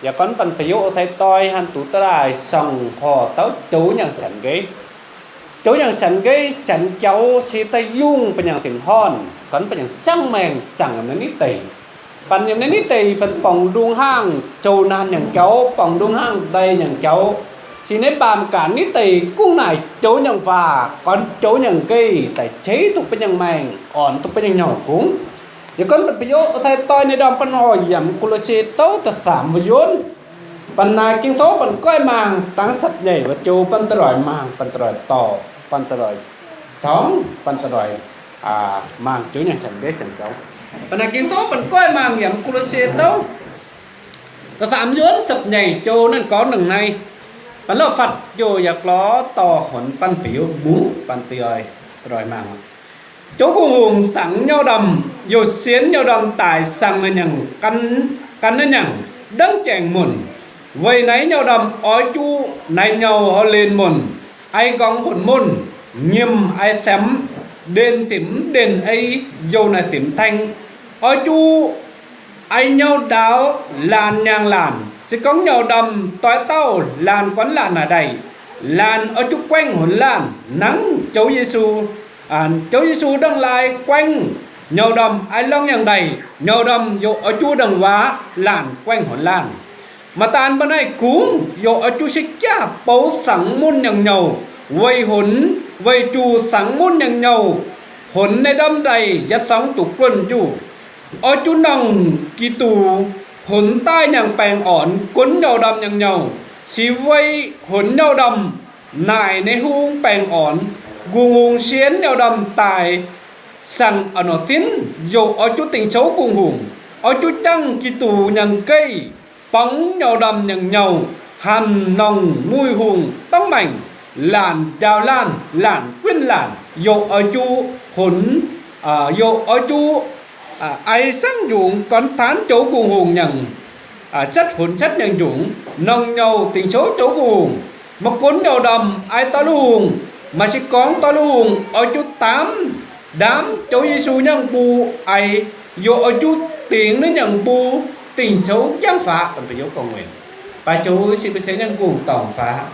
Yaac gorngv banh pei yoc sai doi hanh duqv daaih song horh dauh joux nyangc sanx nqeiv. Joux nyangc sanx nqeiv sanx jauv se daaih yungh banh nyangc dinc horn, gorngv banh nyangc sangv maengh sangv yiem naaiv nitv deic. Banh yiem naaiv nitv deic banh borngz ndung hnangv zoux naanh nyangc jauv, borngz ndung hnangv ndai nyangc jauv. Se naaiv baamh gaax nitv deic gungv naaic joux nyangc waac, gorngv joux nyangc nqeic daaih ceix duqv banh nyangc maengc, ornx duqv banh nyangc nyouh kungx. Yaac gorngv banh pei yoc sai doi naaiv ndorm banh horh yiem Ko^lo^se douv da'faam wuov yunv. Banh naaic Ging-Sou banh goiv mangc dangx sapv nyeic wuov joux banh da'loic mangc, banh da'loic dorh, banh da'loic corngv, banh da'loic mangc joux nyangc sanx nqeiv sanx jauv. Banh naaic Ging-Sou banh goiv mangc yiem Ko^lo^se douv da'faam yunv sapv nyeic joux naaiv gorngv nangc naaiv. Banh lauh fatv youh yaac lorz dorh honx banh pei yoc mungv banh da'loic mangc. Joux Gungh Hungh sangx nyauv ndorm, youh sienx nyauv ndorm daaih sangx naaiv nyangc, gan naaiv nyangc ndangv jaengc munc. Weic naaiv nyauv ndorm oix juqv naaiv nyauv haaix len munc, ai nqorngv hunc munc, nyiemc ai semx, ndenh simx ndenh ei, youh naaiv simx taeng. Oix juqv ai nyauv ndaauv laanh nyaangh laanh, se gorngv nyauv ndorm doix dauh laanh guanv laanh naaic ndaih, laanh oix juqv guaengv hunc laanh nangv Ziouv Yesu. Ziouv Yesu ndongh laai guaengv nyauv ndorm ai lorngh yangh ndaih, nyauv ndorm youh oix juqv ndongh waac laanh guaengv hunc laanh. Maaih daan mbuo naaiv kungx youh oix juqv se jaax bouv sangx munc nyangc nyouh, weic hunc, weic zuqc sangx munc nyangc nyouh, hunc naaiv ndorm ndaih yietc zorngx duqv guonv njuh. Oix juqv nongh Giduc hunx daaih nyangc baengh ornx gunv nyauv ndorm nyangc nyouh, se weic hunx nyauv ndorm naaic naaiv hungh baengh ornx. Gungh Hungh sienx nyauv ndorm daaih sangx a'norqc sinv, youh oix juqv dingc couv Gungh Hungh, oix juqv jangv Giduc nyangc nqeic, borngz nyauv ndorm nyangc nyouh, hanc nongh muih hungh dorngx maengc, laanh njaaux laanh, laanh guinv laanh, youh oix juqv hunx, youh oix juqv ai sangv njungx gorn taanv Ziouv Gungh Hungh nyangc setv hunx setv nyangc njungx, nongh nyouh dingc couv Ziouv Gungh Hungh. Maiv gunv nyauv ndorm ai doix lui hungh, maaih se gorngv doix lui hungh oix juqv daamv, ndaamv Ziouv Yesu nyangv mbuo, ai, youh oix juqv dingc naaiv nyangc mbuo dingc couv jangv faqv. Baaix Ziouv se mbuo se nyangv gungh dorngc faqv,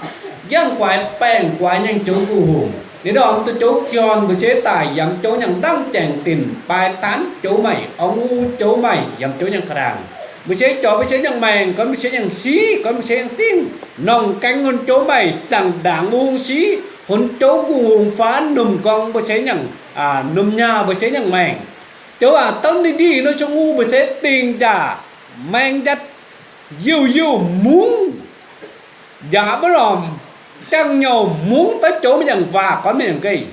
njang guaix baengh guaix nyangv Ziouv Gungh Hungh. Ninh ndorm duqv Ziouv Jorn mbuo se daaih yiem Ziouv nyangv ndangv jaengc dinc baaix taanv Ziouv maengc, orn-uu Ziouv maengc yiem Ziouv nyangv ka'daangh. Mbuo se jorx mbuo se nyangv maengc, gorngv mbuo se nyangv siqv, gorngv mbuo se nyangv dingv, nongc gaeng lunx Ziouv maengc, saangc ndaangc mbuo hungh siqv, hunx Ziouv Gungh Hungh faqv, numh gorngv mbuo se nyangv, numh nyaah mbuo se nyangv maengc. Ziouv aac, douv ndih ndih nor, cong-u mbuo se dingh njaah maeng njatv, yiuh yiuh mungv, njaaux maiv lormh, jangh nyouh mungv daaih Ziouv maiv nyangc waac gorngv maiv nyangc nqeiv.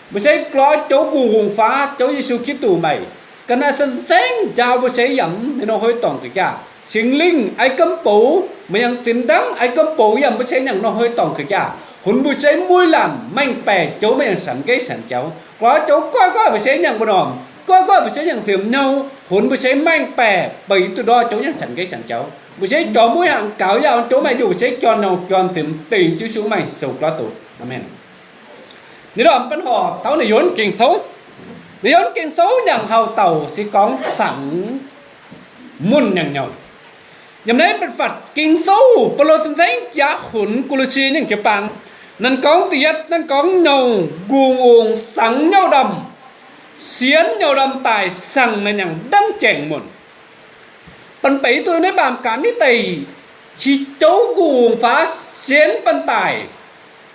Mbuo se lorz Ziouv Gungh Hungh faqv, Ziouv Yesu Giduc maengc, ga'naaiv cien-saengv njaaux mbuo se yiem ninh nor hoi dorngc ga'jaav. Singx Lingh ai gomv bouc, maiv nyangc zinx ndangv ai gomv bouc yiem mbuo se nyangv nor hoi dorngc ga'jaav, hunx mbuo se mueiz laanh maengh baeqc Ziouv maiv nyangc sanx nqeiv sanx jauv. Lorz Ziouv goiv goiv mbuo se nyangv mbu'ndongx, goiv goiv mbuo se nyangv siemx nyouh, hunx mbuo se maengh baeqc beic duqv ndor Ziouv nyangv sanx nqeiv sanx jauv. Mbuo se jorx mueiz hnaangx gaux yaauh Ziouv maengc njuqc, mbuo se jorn nyouh jorn siemx dingc Ziouv Yesu maengc sou gauv doqc. Aamen. Ninh ndorm banh horc taux naaiv yonv Ging-Sou. Naaiv yonv Ging-Sou nyangc hlauv-dauh se gorngv sangx munc nyangc nyouh. Yiem naaiv banh fatv Ging-Sou, Baulo cien-saengv jaax hunx Ko^lo^se nyangv jiu-baang. Naaiv gorngv da'yietv, naaiv gorngv nyouh Gungh Hungh sangx nyouh ndorm, sienx nyouh ndorm daaih sangx naaiv nyangc ndangv jaengc munc. Banh beic duqv naaiv baamh gaax nitv deic, se Ziouv Gungh Hungh faav sienx banh daaih,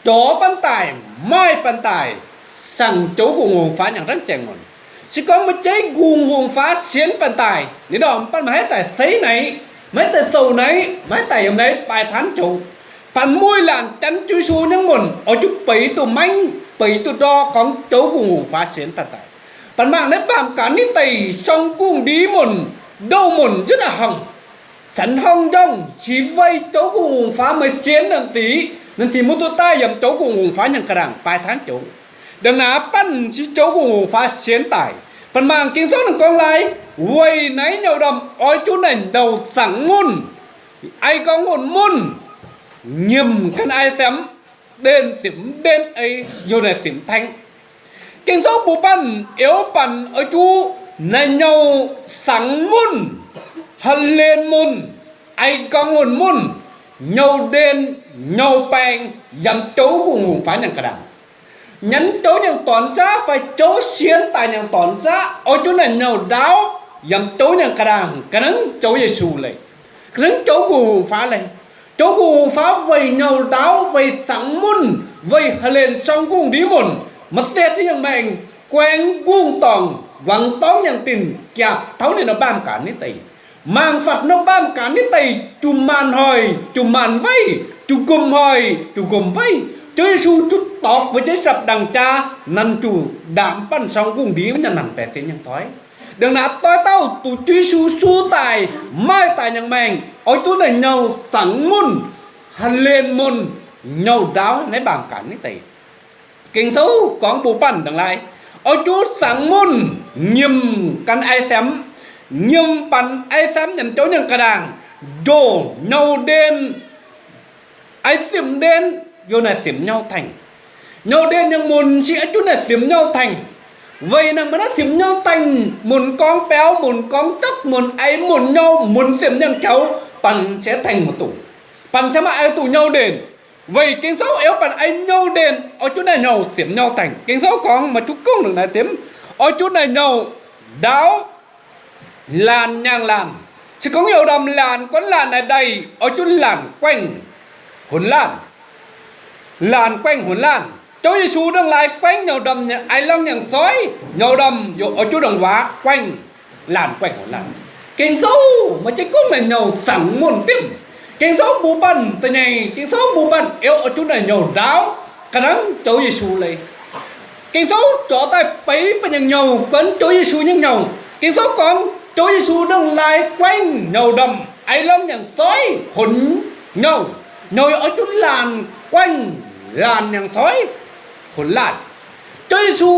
jorx banh daaih, maaih banh daaih, sangx Ziouv Gungh Hungh faav nyangc ndangv jaengc munc. Se gorngv mbuo jeiv Gungh Hungh faav sienx banh daaih, ninh ndorm banh maiv haih daaih seix naaiv, maiv haih daaih sou naaiv, maiv haih daaih yiem naaiv baaix taanv Ziouv. Banh mueiz laanh janx Yesu nyangv munc oix zuqc beic duqv maengv, beic duqv ndor gorngv Ziouv Gungh Hungh faav sienx banh daaih. Banh mangc naaiv baamh gaax nitv deic, sorng-gungh ndie munc, ndouh munc nzutv a'horngh, sanx horngh njorngh, se weic Ziouv Gungh Hungh faav meih sienx naaiv sic, naaiv sic mbuo duqv daaih yiem Ziouv Gungh Hungh faav nyangc ka'nangc baaix taanv Ziouv. Da'naaiv banh se Ziouv Gungh Hungh faav sienx daaih. Banh mangc Ging-Sou ninh gorngv lai, weic naaiv nyouh ndorm oix zuqc naaic nouh sangx munc, ai gorngv munc munc, nyiemc gan ai semx, ndenh simx ndenh ei, youh naaic simx taeng. Ging-Sou mbuox banh, oix banh oix zuqc naaic nouh sangx munc, ha'lehnh munc, aix nqorngv lunx munv, nyouh nden, nyouh baeng, yaac jouv nqungh hungh faaux nyangc ga'ndaangc. Nyanc jouv nyangc dornc zaqv fai jouv sienx daaih nyangc dornc zaqv, oix zuqc naaic nyouh ndaauv yaac jouv nyangc ga'ndaangc, ga'nangv jouv Yesu leiz, ga'nangv jouv nqungh hungh faaux leiz. Jouv nqungh hungh faaux weic nyouh ndaauv, weic zangx munv, weic ha'lenc sorng nqungh ndiev munc, maaih se nyangc maengc, guaengx nqungh dorngc, nquangx dorngv nyangc dinc, giapc taux ninh nor baamh gaax nitv deic, mangc fatv nor baamh gaax nitv deic, juqc maanc hoic, juqc maanc weiv, juqc nqomc hoic, juqc nqomc weiv. Jouv Yesu juqc dorngx weic jienv sapv-ndaangc jaa, nanc juqc ndaamv-banh sorng nqungh ndiev nyanc maanc baeqc fingx nyangc toi. Dongh naaiv doix dauh duqv Yesu su daaih, maaih daaih nyangc maengc, oix zuqc naaic nyouh zangx munv, ha'lenc munc, nyouh ndaauv naaiv baamh gaax nitv deic. Ging-Sou gorngv mbuo banh dongh lai, oix zuqc zangx munv, nyiemc gan ai semx, nyiemc banh ai semx nyanc jouv nyangc ga'ndaangc, njoh nyouh nden, ai simc nden, youh naaic simc nyouh tengx. Nyouh nden nyangc munc se oix zuqc naaic simc nyouh tengx. Weic naaiv maaih naaiv simc nyouh tengx, munc gorngv biaux, munc gorngv jatv, munc ai munc nyouh, munc simc nyangc jaux, banh se tengx maiv duqv. Banh se maiv ai duqv nyouh nden. Weic Ging-Sou eix banh ai nyouh nden, oix zuqc naaic nyouh simc nyouh tengx. Ging-Sou gorngv maaih juqv gong longc naaiv dimv, oix zuqc naaic nyouh ndaauv laanh nyangh laanh. Se gorngv youh ndorm laanh, gorngv laanh naaiv ndaih, oix zuqc laanh guaengv hunx laanh. Laanh guaengv hunx laanh. Jouv Yesu ndongc laaix guaengv nyouh ndorm nyei, ai lorngh nyangc soi, nyouh ndorm yaac oix zuqc ndongc waac guaengv laanh guaengv hunx laanh. Ging-Sou maaih jienv gorngv naaic nyouh zangx munv dimv. Ging-Sou mbuox banh da'nyeic, Ging-Sou mbuox banh eix oix zuqc naaic nyouh ndaauv ga'nangv jouv Yesu leiz. Ging-Sou zorqv daaih beiv banh nyangc nyouh, buonv jouv Yesu nyei nyouh. Ging-Sou gorngv jouv Yesu ndongc laaix guaengv nyouh ndorm, ai lorngh nyangc soi, hunx nyouh. Nyouh yaac oix zuqc laanh guaengv laanh nyangc soi, hunx laanh. Jouv Yesu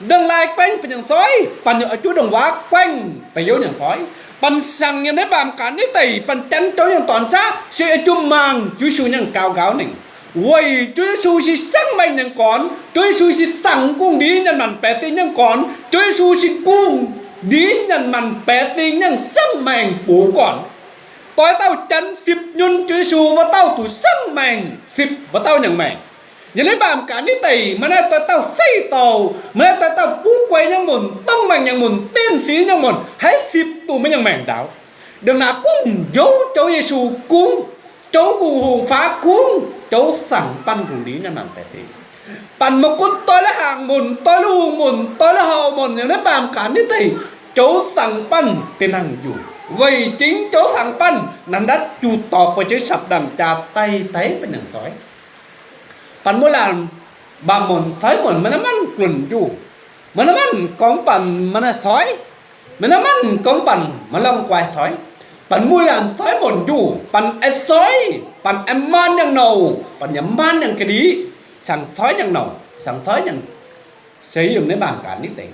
ndongc laaix guaengv banh nyangc soi, banh yaac oix zuqc ndongc waac guaengv ba'youz nyangc soi. Banh siang yiem naaiv mbaamh gaax nitv deic, banh janx jouv nyangc dornc zaqv se oix zuqc mangc Ziouv Yesu nyangc gaux nqaaux ninh. Weic Ziouv Yesu se siangv maengh nyangc gornx, Ziouv Yesu se zangc nqungh ndiev nyanc maanc baeqc fingx nyangc gornx, Ziouv Yesu se nqungh ndiev nyanc maanc baeqc fingx nyangc siangv maengh bungx gornx. Doix dauh janx sipc nyunc Ziouv Yesu, wuov dauh duqv siangv maengh sipc wuov dauh nyangc maengh. Yiem naaiv mbaamh gaax nitv deic maaih naaiv doix dauh seiv dorh, maaih naaiv doix dauh buv guei nyangv munc, dongh maengc nyangc munc, dienh sic nyangc munc, haiz sipc duqv maiv nyangc maengh ndaauv. Ndongc naaic kungx njoux Ziouv Yesu kungx, Ziouv nqungh hungh faaux kungx, Ziouv saangc banh nqungh ndiev nyanc maanc baeqc fingx. Banh maiv gunv doix la'hnaangx munc, doix la'hungh munc, doix la'haux munc, yiem naaiv mbaamh gaax nitv deic, Ziouv saangc banh dinh hnangv njuh. Weic jingx Ziouv saangc banh, naaiv ndaatv juqc dorh buo jienv sapv-ndaangc jaa daaih tengx banh nyangc soi. Banh mueiz laanh mbaamh munc, soi munc, maiv naaiv manc glunc njuh. Maiv naaiv manc gorngv banh maiv naaiv soi. Maiv naaiv manc gorngv banh maiv lorngh guai soi. Banh mueiz laanh soi munc njuh, banh aengx soi, banh aengx maan nyangc nouh, banh yaac maan nyangc ga'ndiev, saangc soi nyangc nouh, saangc soi nyangc, se yiem naaiv mbaamh gaax nitv deic.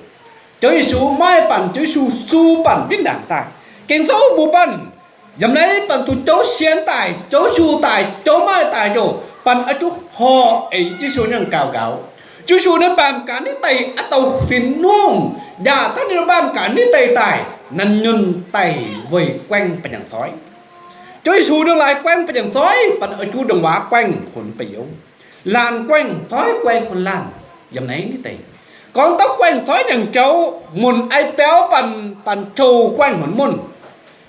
Ziouv Yesu maaih banh, Ziouv Yesu su banh witv ndaangc daaih. Ging-Sou mbuox banh, yiem naaiv banh duqv Ziouv sienx daaih, Ziouv su daaih, Ziouv maaih daaih njoux, banh oix zuqc horpc eix Ziouv Yesu nyangc gaux nqaaux. Ziouv Yesu naaiv mbaamh gaax nitv deic aqv, douh sinx nungh, yaac taux ninh mbaamh gaax nitv deic daaih, nanc nyunh daaih weic guaengv banh nyangc soi. Ziouv Yesu ndongc laaix guaengv banh nyangc soi, banh oix zuqc ndongc waac guaengv hunx ba'youz. Laanh guaengv soi, guaengv hunx laanh. Yiem naaiv nitv deic, gorngv dauh guaengv soi nyangc jaux, munc ai biauv banh, banh jouh guaengv hunx munv.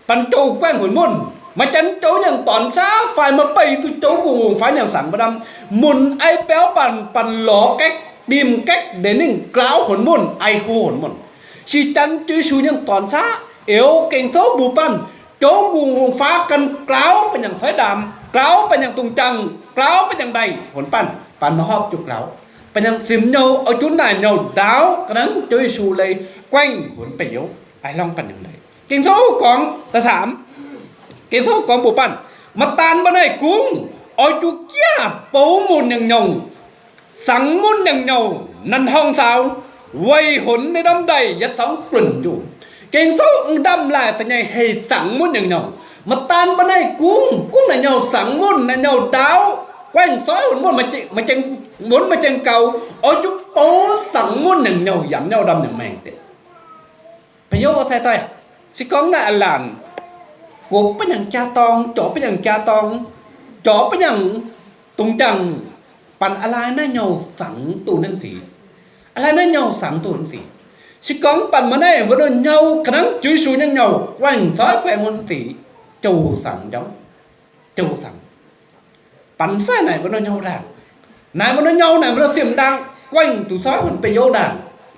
Banh jouh guaengv hunx munv. Maaih janx jouv nyangc dornc zaqv fai maaih beiv duqv jouv nqungh hungh faaux nyangc saangc mbuo ndamv, munc ai biauv banh, banh lorz gaeqv, dimh gaeqv ndeic ninh glaauv hunx munv, ai hlo hunx munv. Se janx Ziouv Yesu nyangc dornc zaqv, eix Ging-Sou mbuox banh, jouv nqungh hungh faaux ganh glaauv banh nyangc soi ndaamv, glaauv banh nyangc dungz jangx, glaauv banh nyangc ndaih hunx banh, banh maiv horpc zuqc glaauv. Banh nyangc simx nyouh oix zuqc naaic nyouh ndaauv ga'nangv Ziouv Yesu leiz, guaengv hunx ba'youz, ai lorngh banh nyangc ndaih. Ging-Sou gorngv da'saamx, Ging-Sou gorngv mbuox banh, maaih daan mba'naaiv kungx oix zuqc jieqv bouc munc nyangc nyouh, zangx munv nyangc nyouh, nanc horngh saaux, weic hunx ninh ndamv ndaih yietc zorngv glunc njuh. Ging-Sou ndamv laaic da'nyeic heuc zangx munv nyangc nyouh. Maaih daan mba'naaiv kungx, kungx naaic nyouh zangx munv, naaic nyouh ndaauv, guaengv soi hunx munv, maaih zengc, munv maaih zengc gaux, oix zuqc bouc zangx munv nyangc nyouh yaac nyouh ndamv nyangc maengc deix. Ba'youz sai doix, se gorngv naaic laanh gopv ba'nyaangc jaa-dorng, jorx ba'nyaangc jaa-dorng, jorx ba'nyaangc dungz jangh, banh a'laaix naaiv nyouh zangx duqv naaiv sic. A'laaix naaiv nyouh zangx duqv naaiv sic. Se gorngv banh maaih naaiv wuov norm nyouh ga'nangv Ziouv Yesu nyei nyouh guaengh coiv guaengh mun sic, jouh zangx njormv, jouh zangx. Banh fai naaic wuov norm nyouh ndaangc, naaic wuov norm nyouh, naaic wuov norm siemv ndaangc, guaengh duqv coiv wuov ba'youz ndaangc,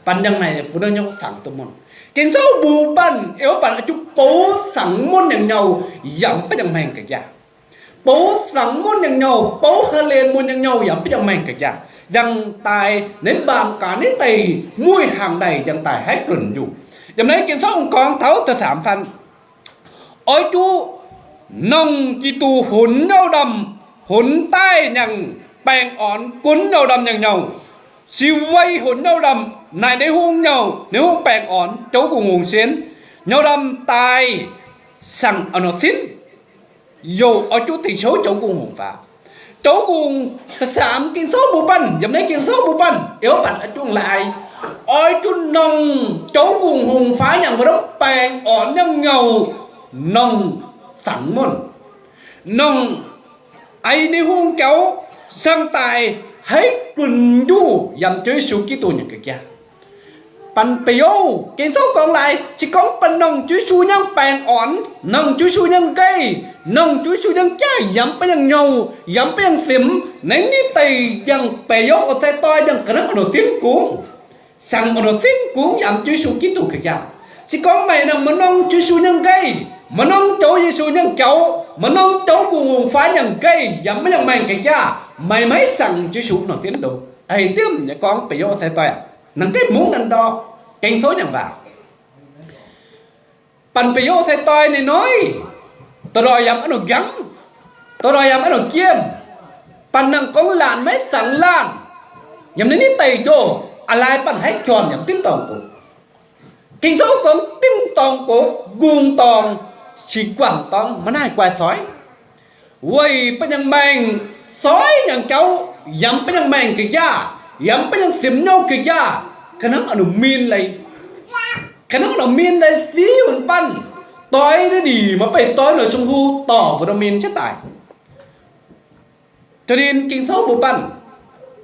banh yangh naaic wuov norm nyouh zangx duqv mun. Ging-Sou mbuox banh, eix banh oix zuqc bouv zangx mun nyangc nyouh yaac mv baac yangh maengh ga'jaav. Bouv zangx mun nyangc nyouh, bouv ha'len mun nyangc nyouh yaac mv baac yangh maengh ga'jaav, yangh daaih naaiv mbaamh gaax naaiv deix mueiz hnaangx ndaih yangh daaih haiv lunc njuh. Yiem naaiv Ging-Sou gorngv taux da'faam faan, oix zuqc nongh Giduc hunx nyouh ndorm, hunx daaih nyangc baengh orn gunv nyouh ndorm nyangc nyouh. Se weic hunx nyouh ndorm naaic ninh hungh nyouh, ninh hungh baengh orn, Ziouv Gungh Hungh sienv, nyouh ndorm daaih saangx a'hnoi sinv, youh oix zuqc dingc siouv Ziouv Gungh Hungh faaux. Ziouv Gungh, da'faam Ging-Sou mbuox banh, yiem naaiv Ging-Sou mbuox banh, eix banh oix zuqc laaix, oix zuqc nongh Ziouv Gungh Hungh faaux nyangc wuov norm baengh orn nyangc nyouh, nongh zangx mun, nongh ei ninh hungh jauv saangx daaih haiv lunc njuh yaac Ziouv Yesu Giduc nyei ga'jaav. Banh ba'youz, Ging-Sou gorngv laaix, se gorngv banh nongh Ziouv Yesu nyei baengh orn, nongh Ziouv Yesu nyei nqaih, nongh Ziouv Yesu nyei jaav yaac mv baac yangh nyouh, yaac mv baac yangh simx, naaiv naaiv deix yangh ba'youz oix sai doix yangh ga'naaiv a'hnoi sinv gux, saangx a'hnoi sinv gux yaac Ziouv Yesu Giduc ga'jaav. Se gorngv meih nangh maaih nongh Ziouv Yesu nyei nqaih, maaih nongh Ziouv Yesu nyei jauv, maaih nongh Ziouv Gungh Hungh faaux nyangc nqaih yaac mv baac yangh maengh ga'jaav, meih maiv saangx Ziouv Yesu a'hnoi sinv ndoh. Eix dimv nyei gorngv ba'youz sai doix aqv. Nangc gengh mungv nangc ndorqc, Ging-Sou nyangc waac. Banh ba'youz sai doix ninh hnoi, doic doic yaac mv nongc njamv, doic doic yaac mv nongc jiem. Banh nangh gorngv laanh maiv saangx laanh, yaac naaiv naaiv deix njoh, a'laaix banh haiv jorn yaac mv dimv dorngx gox. Ging-Sou gorngv dimv dorngx gox, nqungh dorngx, sic guangc dorngx, maiv naaiv guaix soix. Weic banh yangh maengh soix nyangc jauv, yaac mv baac yangh maengh ga'jaav, yaac mv baac yangh simx nyouh ga'jaav, ga'naaiv a'hnoi min leiz, ga'naaiv a'hnoi min leiz siv wuov banh, doix naaiv ndiev maiv baac doix naaiv sung hu dorh wuov norm min cuotv daaih. Jiex ninh Ging-Sou mbuox banh,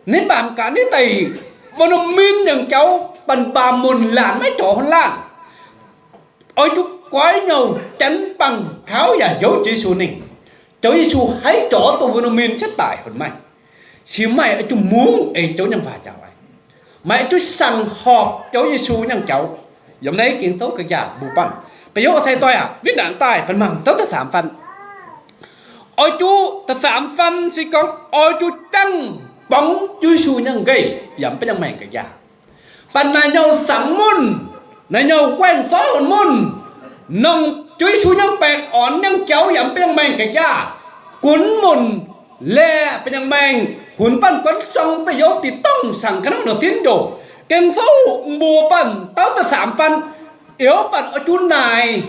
naaiv mbaamh gaax naaiv deix wuov norm min nyangc jauv banh mbaamh munc laanh maiv jorx haaix laanh. Oix zuqc goiv nyouh janx bangc kaux yaac njoux Ziouv Yesu ninh. Ziouv Yesu haiz jorx duqv wuov norm min cuotv daaih haaix maengx, se meih oix zuqc mungv eix Ziouv nyei waac njaaux. Meih oix zuqc saangx horpc Ziouv Yesu nyei jauv. Yiem naaiv Ging-Sou ga'jaav mbuox banh, ba'youz sai doix aqv, win nangc daaih banh mangc taux da'faam faan. Oix zuqc da'faam faan se gorngv oix zuqc jangv borngz Ziouv Yesu nyei nqaih yaac mv baac yangh maengh ga'jaav. Banh naaic nyouh saangx munc, naaic nyouh guaengh zorqv lunc munc, nongc Ziouv Yesu nyei baengh orn nyei jauv yaac mv baac yangh maengh ga'jaav, gunv munc, laeh baac yangh maengh, hunx banh guonv sorng ba'youz dih dongh saangx ga'naaiv a'hnoi sinv njoh. Ging-Sou mbuox banh taux da'faam faan, eix banh oix zuqc naaic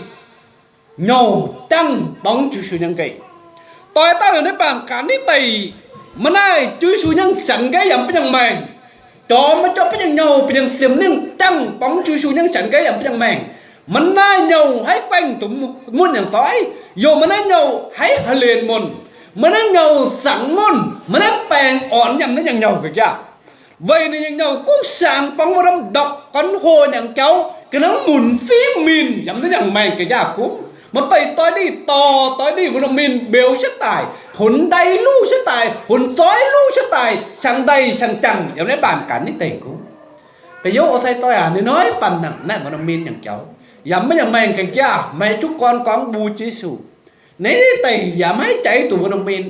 nyouh jangv borngz Ziouv Yesu nyei nqaih. Doix dauh yaac naaiv mbaamh gaax naaiv deix, maiv naaiv Ziouv Yesu nyei sanx nqaih yaac mv baac yangh maengh, jorm maiv jorm baac yangh nyouh baac yangh simx ninh jangv borngz Ziouv Yesu nyei sanx nqaih yaac mv baac yangh maengh. Maiv naaiv nyouh haiv guaengh duqv munc yaac soiv, youh maiv naaiv nyouh haiv ha'lenc munc, maiv naaiv nyouh saangx munc, maiv naaiv baengh orn yaac mv naaiv nyouh ga'jaav. Weic ninh nyei nyouh gunv saangx borngz wuov norm ndorqc gorn hoh nyangc jauv ga'naaiv munc fiv min yaac mv naaiv nyangc maengh ga'jaav gunv. Maiv baac doix ndih dorh, doix ndih wuov norm min mbeux cuotv daaih, hunx ndaix luv cuotv daaih, hunx zoix luv cuotv daaih, saangx ndaih saangx jangh yaac mv naaiv mbaamh gaax naaiv deix gunv. Ba'youz sai doix aac, ninh hnoi banh nangc naaiv wuov norm min nyangc jauv yaac mv naaiv nyangc maengh ga'jaav, meih zuqv gorn gorngv mbuo Yesu. Naaiv deix yaac maiv jaiv duqv wuov norm min,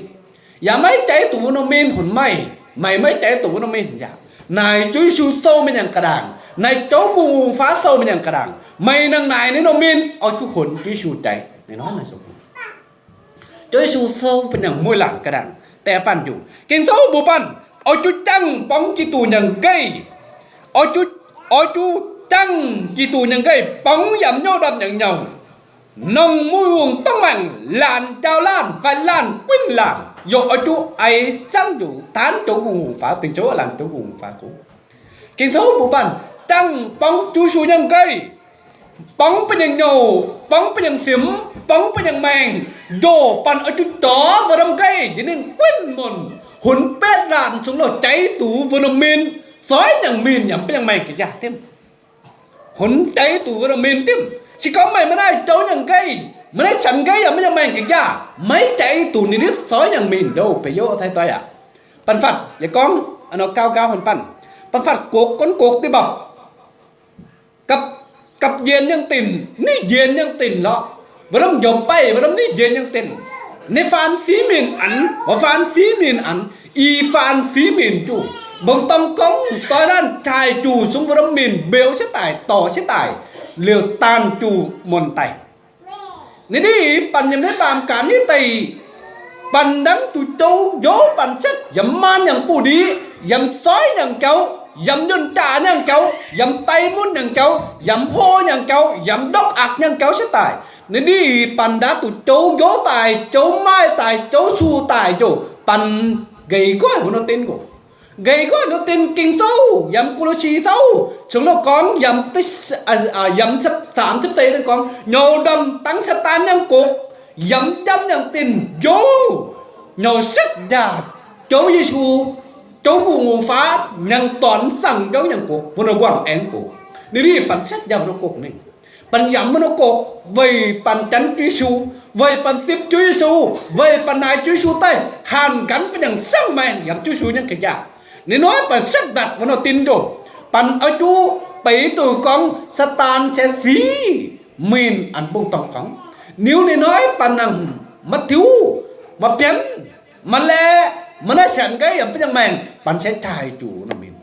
yaac maiv jaiv duqv wuov norm min hunx maih, meih maiv jaiv duqv wuov norm min hunx yaauc. Naaic Ziouv Yesu sou mingh nyanc ga'ndaangc, naaic Ziouv Gungh Hungh faaux sou mingh nyanc ga'ndaangc, meih nangc naaic ninh norm min oix zuqc hunx Ziouv Yesu jaiv. Ziouv Yesu sou bun nyanc mueiz laangc ga'ndaangc deix banh njuqc. Ging-Sou mbuox banh, oix zuqc jangv borngz Giduc nyanc nqaih. Oix zuqc, oix zuqc jangv Giduc nyanc nqaih borngz yaac mv nyouh ndorm nyanc nyouh. Nongh muih hungh dongh maengc laanh njaaux laanh fai laanh gunv laanh, yaac oix zuqc aix zangv njuqc taanv Ziouv Gungh Hungh faaux, dingc Ziouv laanh Ziouv Gungh Hungh faaux gunv. Ging-Sou mbuox banh, jangv borngz Ziouv Yesu nyei nqaih, borngv bun nyei nyouh, borngv bun nyei simx, borngv bun nyei maengh, ndoh banh oix zuqc dorh wuov norm nqaih njiec ninh guinh munc, hunx betv laanh congx louh jaiv duqv wuov norm min, zoih nyangc min yaac bun nyei maengh ga'nqaah dimv. Hunx jaiv duqv wuov norm min dimv. Se gorngv meih maiv naaiv joux nyangc nqaih, maiv naaiv sanx nqaih yaac bun nyei maengh ga'nqaah, maiv jaiv duqv ninh nitv zoih nyangc min ndoh. Beiv yoc sai doix aac, banh fatv yie gorngv nor gauh gauh hon banh, banh fatv gokv gunv gokv diuh mbapc, gapv njienx nyangc dinc, nitv njienx nyangc dinc lorqc. Wuov norm njoux baih, wuov norm nitv njienx nyangc dinc. Ninh faan siv minc anx, wuov faan siv minc anx, i faan siv minc juv. Mbong dorng gorngv doix naanc taaih juv sung wuov norm minc mbeux sieqv daic, dorh sieqv daic, liuz daanh juv muonc daic. Ninh ndiev banh yiem naaiv baamh gaax nyei deic, banh hnangv duqv jouv njoux banh setv yiem maan nyangc buv ndiqv, yiem zoih nyangc jauv, yiem njunh jaax nyangc jauv, yiem daiv munv nyangc jauv, yiem hlo nyangc jauv, yiem ndortv aqc nyangc jauv sieqv daic. Ninh ndiev banh ndaauv duqv jouv njoux daaih, jouv maaih daaih, jouv su daaih njoux, banh nqaih nqoih wuov norm dinv nqox. Nqaih nqoih norm dinv Ging-Sou yiem Ko^lo^si Sou congx louh gorngv, yiem saam ziepc deix ninh gorngv, nyouz ndorm dangv Saadaan nyangv gokv, yiem jam nyangc dinc njoux, nyouz setv njaah jouv Yesu, jouv gu'nguaaz faav nyangc dorn, zaangc jouv nyangc gokv, wuov norm guangc aengx gokv. Ninh ndiev banh setv njaah wuov norm gokv mingh. Banh yaac mv norm gokv weic banh janx Yesu, weic banh sipv Ziouv Yesu, weic banh naaic Ziouv Yesu daaih hanc nqanx banh nyangc siang maengh yaac Ziouv Yesu nyei ga'nqaah. Ninh hnoi banh setv mbatc wuov norm dinv ndoh, banh oix zuqc beiv duqv gorngv Saadaan se siv minc anx mbong dorngh gorngv. Niuv ninh hnoi banh nangc maiv tiuv, maiv bienv, maiv laeqv, maiv naaiv sienx nqaiv yaac banh nyangc maengh, banh se taaih juqc norm minc.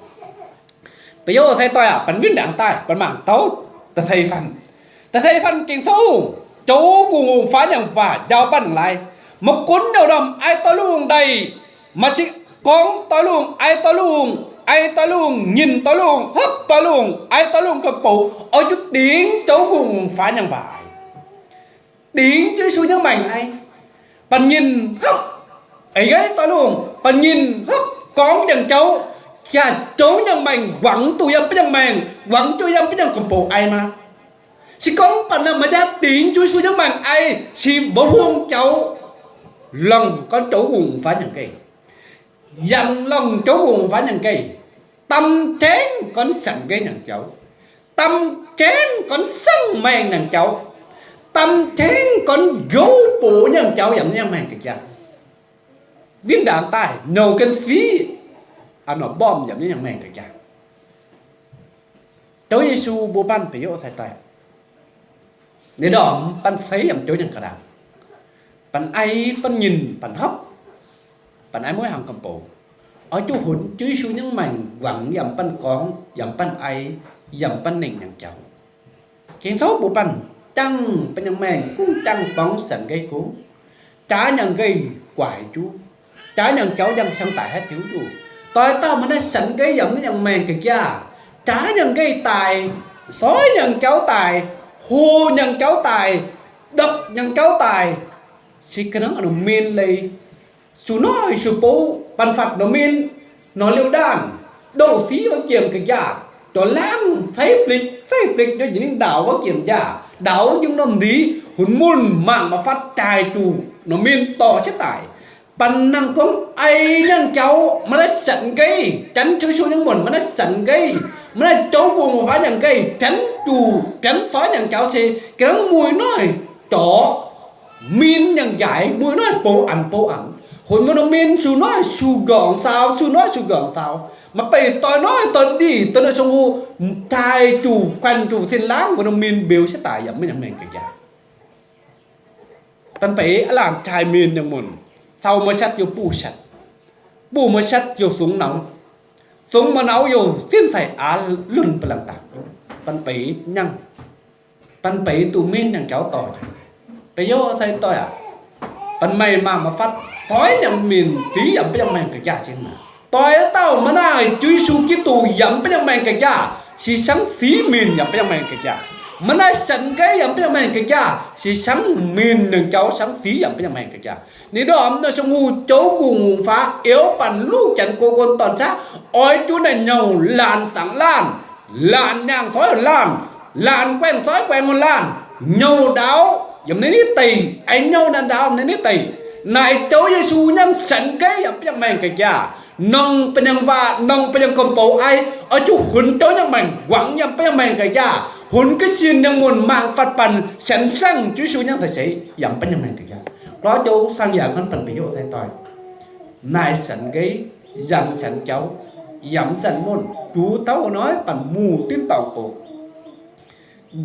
Ba'youz sai doih aac, banh win ndaangc daaih banh mangc taux da'seix fanh. Da'seix fanh Ging-Sou, zoux gu'nguaaz faaux nyangc waac njaaux banh nangc laaix, maiv gunv nyouh ndorm ai doix lungh ndeic, maaih sic gorngv doix lungh, ai doix lungh, ai doix lungh, nyinh doix lungh, hopv doix lungh, ai doix lungh ga'bouc, oix zuqc dingx zoux gu'nguaaz faaux nyangc waac. Dingx Ziouv Yesu nyei maengc ai. Banh nyinh hopv, eix nqaiv doix lungh, banh nyinh hopv gorngv nyangc jauv, yaac zoux nyangc maengc, wangc duqv yiem banh nyangc maengc, wangc duqv yiem banh nyangc ga'bouc ai maah. Se gorngv banh naaic maaih jaax dingx Ziouv Yesu nyei maengc ai, se mbuo hungh jauv longc gorn zoux gu'nguaaz faaux nyangc nqaih. Yaac longc zoux gu'nguaaz faaux nyangc nqaih, dam jengv gorn sienx nqaiv nyangc jauv, dam jengv gorn siang maengh nyangc jauv, dam jengv gorn njoux box nyangc jauv yaac nyei maengh ga'nqaah. Win ndaangc daaih nouh gen fiqv, a'norm mbomv yaac nyei maengh ga'nqaah. Ziouv Yesu mbuox banh ba'youz sai doih, ninh ndorm banh seix yaac zoux nyangc ga'ndaangc, banh ai, banh nyinh, banh hopv, banh ai mueiz hangx ga'bouc, oix zuqc hunx Ziouv Yesu nyei maengc wangc yaac banh gorngv, yaac banh ai, yaac banh nengc nyangc jauv. Ging-Sou mbuox banh, jangv banh nyangc maengh gunv jangv borngz sienx nqaiv gux, jaax nyangc nqaih guaix juv, jaax nyangc jauv yangh siang daic haaix diuc duqv. Doix dauh maaih naaiv sienx nqaiv yaac nyei maengh ga'nqaah, jaax nyangc nqaih daic, soix nyangc jauv daic, hoqc nyangc jauv daic, ndopv nyangc jauv daic, se ga'hnangv norm min leiz, sux noiv sux bouv, banh fatv norm min, norm liouh ndaanh, ndouh siv wuov jiem ga'nqaah, dorh laangv saiv blikc saiv blikc njoux njiec ninh ndaaux wuov jiem nqaah, ndaaux wuov jiem norm ndic, hunx munh mangc maiv fatv jaaix zuqc norm min dorh jienv daic. Banh nangh gorngv ai nyangc jauv maiv naaiv sienx nqaiv, janx Ziouv Yesu nyei muonc maiv naaiv sienx nqaiv, maiv naaiv zoux gu'nguaaz faaux nyangc nqaih, janx zuqc janx soix nyangc jauv se ga'hnangv muiz noiv dorh min nyangc njaaic, muiz noiv bouh anx bouh anx, hunx muoz norm min sux noiv sux nqorngc saau, sux noiv sux nqorngc saau. Maaih beic doix noiv doix ndih doix noiv song hu, jaaix zuqc guanh zuqc sin laangv wuov norm min mbeux sieqv daic yaac maiv nyangc maengh ga'nqaah. Banh beic aav laanh jaaix min nyei muonc, saau maaih siatv youh buv siatv, buv maaih siatv youh sungx nauz, sungx maaih nauz youh sinv sai aav lunh ba'langh daaih. Banh beic nyangh, banh beic duqv min nyangc jauv dorh. Ba'youz sai doih aac, banh meih mangc maiv fatv doix nyangc min fiqv yaac banh nyangc maengh ga'nqaah jienv maah. Doix dauh maiv naaiv Ziouv Yesu Giduc yaac banh nyangc maengh ga'nqaah, se siangv fiqv min yaac banh nyangc maengh ga'nqaah. Maiv naaiv sienx nqaiv yaac banh nyangc maengh ga'nqaah, se siangv min nyangc jauv siangv fiqv yaac banh nyangc maengh ga'nqaah. Ninh ndorm naaiv song hu zoux gu'nguaaz faaux, ioux banh luv janx go gon dorn-caqv, oix zuqc naaic nyouh laanh zangc laanh, laanh nyaangh soiv laanh, Laanh guaengh zoih guaengh wuonh laanh, nyouh ndaauv yiem naaiv nitv deic, aengx nyouh naaic ndaauv yiem naaiv nitv deic. Naaic joux Yesu nyangv Sanx Geiv yaac mv baac nyangv maengh ga'jaax. Nongh ba'nyangh waac, nongh ba'nyangh gomh bouc ai, oix zuqc hunx jouv nyangv maengh, wangc yaac mv baac nyangh maengh ga'jaax. Hunx ga'sin nyangv muonh, mangc fatv banh, sienx siang Ziouv Yesu nyangv daaih seix yaac mv baac nyangh maengh ga'jaax. Gorx joux saang yaac gorngv banh ba'yoqv sai doic, naaic Sanx Geiv, yangh Sanx Jauv, yaac mv Sanx Muonh, juv dauh wuov hnoi banh muc dinv dorngc gox,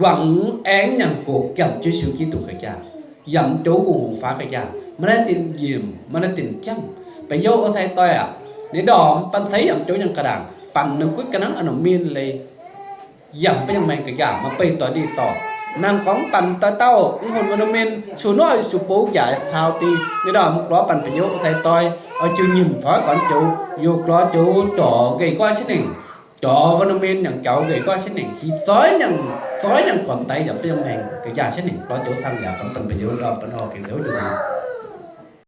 wangc aengx nyanc gox, gamh Ziouv Yesu Giduc ga'jaax, yaac mv joux gu'nguaaz faaux ga'jaax, maiv naaiv dinc nyiemc, maiv naaiv dinc jangv. Ba'yoqv sai doic aac, ninh ndorm banh ceix yaac mv joux nyangv ga'ndaangc, banh ninh guitv ga'nangv a'nongc min leiz, yaac mv baac nyangh maengh ga'jaax, maaih beih doix ndih dorh. Naang gorngv banh dauh dauh mv hunx wuov norm min, sux noiv sux bou jaax caux dih. Ninh ndorm gorngv banh ba'yoqv sai doic, oix jiu nyiemc coix gorn joux, youz gorx joux, jorx nqaih nqoiv sieqv nengc, jorx wuov norm min nyanc jaux nqaih nqoiv sieqv nengc, hic zoih nyanc, zoih nyanc gorn daic yaac mv baac nyangh maengh ga'jaax sieqv nengc. Gorx joux saang yaac gorngv banh ba'yoqv ndorm banh orv gengh zoux nzunc.